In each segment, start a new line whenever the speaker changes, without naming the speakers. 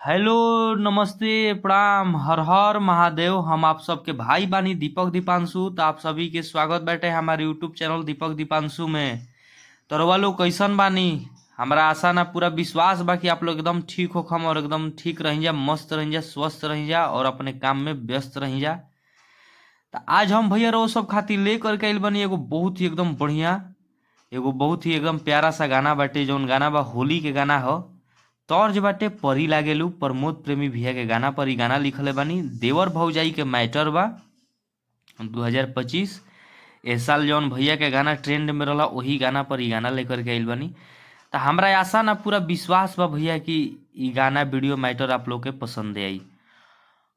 Hello नमस्ते प्रणाम हर हर महादेव। हम आप सबके भाई बानी दीपक दीपांशु। तो आप सभी के स्वागत बैठे हमारे यूट्यूब चैनल दीपक दीपांशु में। तो रउआ लोग कैसन बानी? हमरा आशा ना पूरा विश्वास बा कि आप लोग एकदम ठीक होखम और एकदम ठीक रही जा, मस्त रही जा, स्वस्थ रही जा और अपने काम में व्यस्त रही जा। तो आज हम भैया रउआ सब खातिर ले करके आइल बानी एगो बहुत ही एकदम बढ़िया, एगो बहुत ही एकदम प्यारा सा गाना बाटे, जौन गाना बा होली के गाना ह। तर्ज बाटे परी लागेलू, प्रमोद प्रेमी भैया के गाना पर ई गाना लिखले बानी। देवर भौजाई के मैटर बा 2025। ए साल जौन भैया के गाना ट्रेंड में रहला वही गाना पर ई गाना लेकर के आइल बानी। तो हमरा आशा ना पूरा विश्वास बा भैया कि ई गाना वीडियो मैटर आप लोग के पसंद आई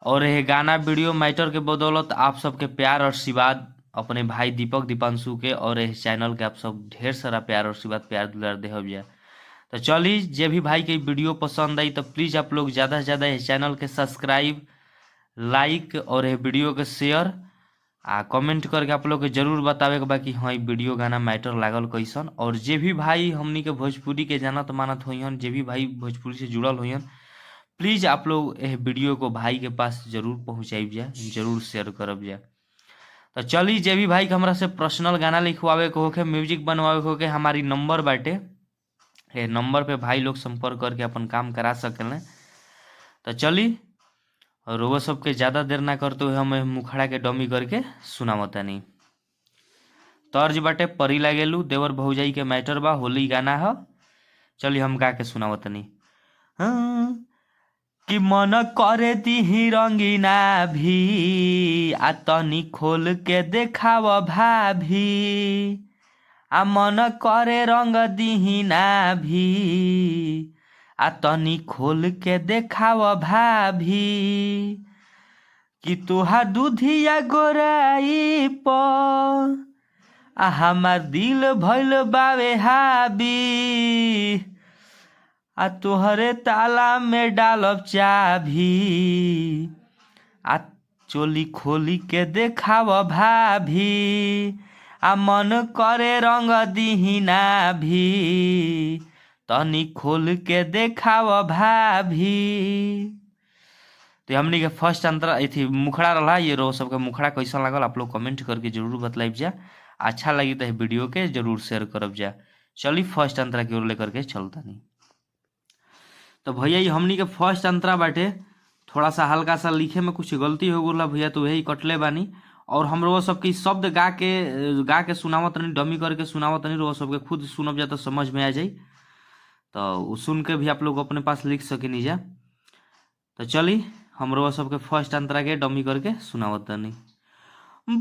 और ये गाना वीडियो मैटर के बदौलत आप सबके प्यार और आशीर्वाद अपने भाई दीपक दीपांशु के और इस चैनल के आप सब ढेर सारा प्यार और आशीर्वाद प्यार दुलार देहब जा। तो चली, जे भी भाई के वीडियो पसंद आई तो प्लीज़ आप लोग ज़्यादा से ज़्यादा इस चैनल के सब्सक्राइब, लाइक और ये वीडियो के शेयर आ कमेंट करके आप लोग के जरूर बतावे के बा कि हाँ ई वीडियो गाना मैटर लागल कैसन। और जे भी भाई हमनी के भोजपुरी के जानत मानत होइहन, जे भी भाई भोजपुरी से जुड़ल होइहन, प्लीज़ आप लोग यह वीडियो को भाई के पास जरूर पहुँचाइब जा, जरूर शेयर करब जा। तो चली, जे भी भाई के हमरा से पर्सनल गाना लिखवावे के होखे, म्यूजिक बनवावे के होखे, हमारी नंबर बाटे, ये नंबर पे भाई लोग संपर्क करके अपन काम करा सकें। तो चली, और वो सबके ज़्यादा देर ना करते हुए हम मुखड़ा के डमी करके सुनावतानी। तर्ज बाटे परी लागेलू, देवर भौजाई के मैटर बा, होली गाना ह। चली हम गा के सुनावतानी। हाँ, कि मन करे दिही रंगीना भी आ तनी खोल के देखाव भाभी, आ मन करे रंग दिही ना भी आ तनी खोल के देखाव भाभी, कि तोहार दूधिया गोराई प आ हमार दिल भइल बावे हाबी, आ तोहरे ताला में डालब चाभी, आ चोली खोली के देखाव भाभी, आ मन करे रंग दिही ना भी तनी खोल के देखाव भाभी। तो हमनी के फर्स्ट अंतरा अथी मुखड़ा रहा। ये रो सबके मुखड़ा कैसा लागल आप लोग कमेंट करके जरूर बतलाइब जा। अच्छा लगी तो वीडियो के जरूर शेयर करब जा। चली फर्स्ट अंतरा की ओर लेकर के चलता नहीं। तो भैया ये हमनी के फर्स्ट अंतरा बाटे, थोड़ा सा हल्का सा लिखे में कुछ गलती हो गया भैया तो वही कटले बानी। और हम रोज सबके शब्द गा के सुनावत नहीं, डमी करके सुनावत नहीं, रोज सबके खुद सुनब जा तो समझ में आ जाई। तो सुन के भी आप लोग अपने पास लिख सके जा। तो चली हम रोज सबके फर्स्ट अंतरा के डमी करके सुनावत नहीं।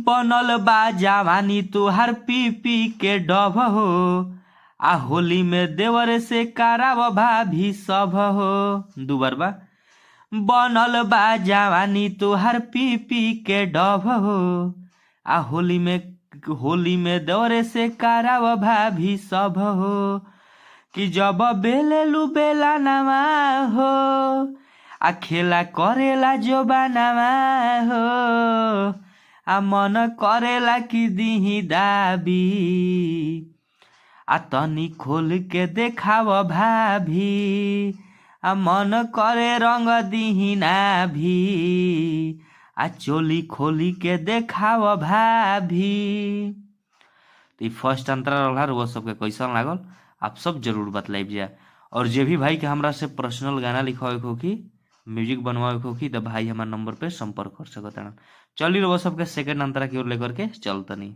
बनल बा जवानी तुहार पी पी के डब हो, आ होली में देवर से कराव भाभी सब हो। दू बार बा। बनल बा जवानी तुहार पी पी के डब हो, आ होली में देवर से कराव भाभी सब हो, कि जब बेलेलू बेला नवा हो आ खेला करेला जो बनावा हो, आ मन करेला कि दिही दाबी आ तनी खोल के देखाव भाभी, आ मन करे रंग दिही ना भी आ चोली खोली के देखाव भाभी। तो ई फर्स्ट अंतरा रहा। वो सबके कैसन लागल आप सब जरूर बतलाइब जा। और जे भी भाई के हमरा से पर्सनल गाना लिखवावे के होखी, म्यूजिक बनवावे के होखी, तो भाई हमारे नंबर पे संपर्क कर सकत। चली वो सबके सेकंड अंतरा की ओर लेकर के चलतनी।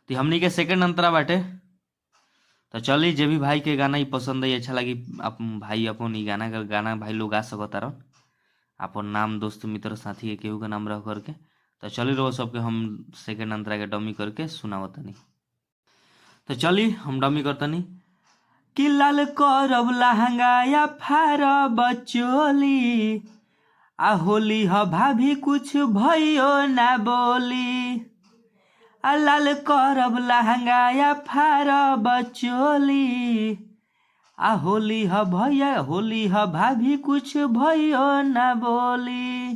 तो हमनी के सेकंड अंतरा बाटे। तो चली, जे भी भाई के गाना ही पसंद है, अच्छा लगी, आप भाई अपन ई गाना का गाना भाई लोग गा सकता रह अपन नाम दोस्त मित्र साथी के केहू के नाम रह करके। तो चली रहो सबके हम सेकंड अंतरा के डमी करके सुनावतनी। तो चली हम डमी करतनी। कि लाल करब लहंगा या फारब चोली, आ होली ह भाभी कुछ भइयो ना बोली, आ लाल करब लहंगा या फारब चोली, आ होली ह भैया होली ह भाभी कुछ भइयो ना बोली,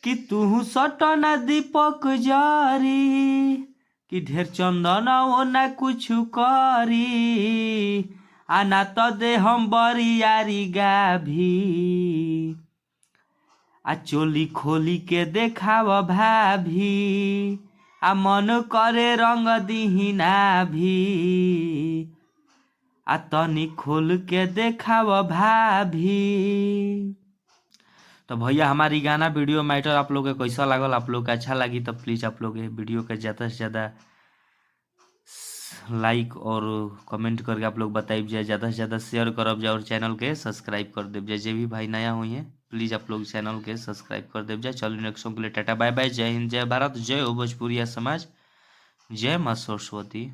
कि तुहू सटना दीपक जारी, कि ढेर चंदन ओ ना कुछ करी, आ आ ना तो दे हम बरियारी गाभी। आ चोली खोली के देखाव भाभी, आ मन करे रंग दिही नाभी। आ तनी खोल के देखाव भाभी। तो भैया, हमारी गाना वीडियो मैटर आप लोग के कैसा लागल? आप लोग के अच्छा लगी तो प्लीज़ आप लोग वीडियो के ज़्यादा से ज़्यादा लाइक और कमेंट करके आप लोग बताइब जाए, ज़्यादा से ज़्यादा शेयर करब जाए और चैनल के सब्सक्राइब कर देव जाए। जे भी भाई नया हुई है, प्लीज़ आप लोग चैनल के सब्सक्राइब कर देव जाए। चलो, नेक्स्ट सॉन्ग के लिए टाटा, बाय बाय, जय हिंद, जय भारत, जय हो भोजपुरिया समाज, जय माँ सरस्वती।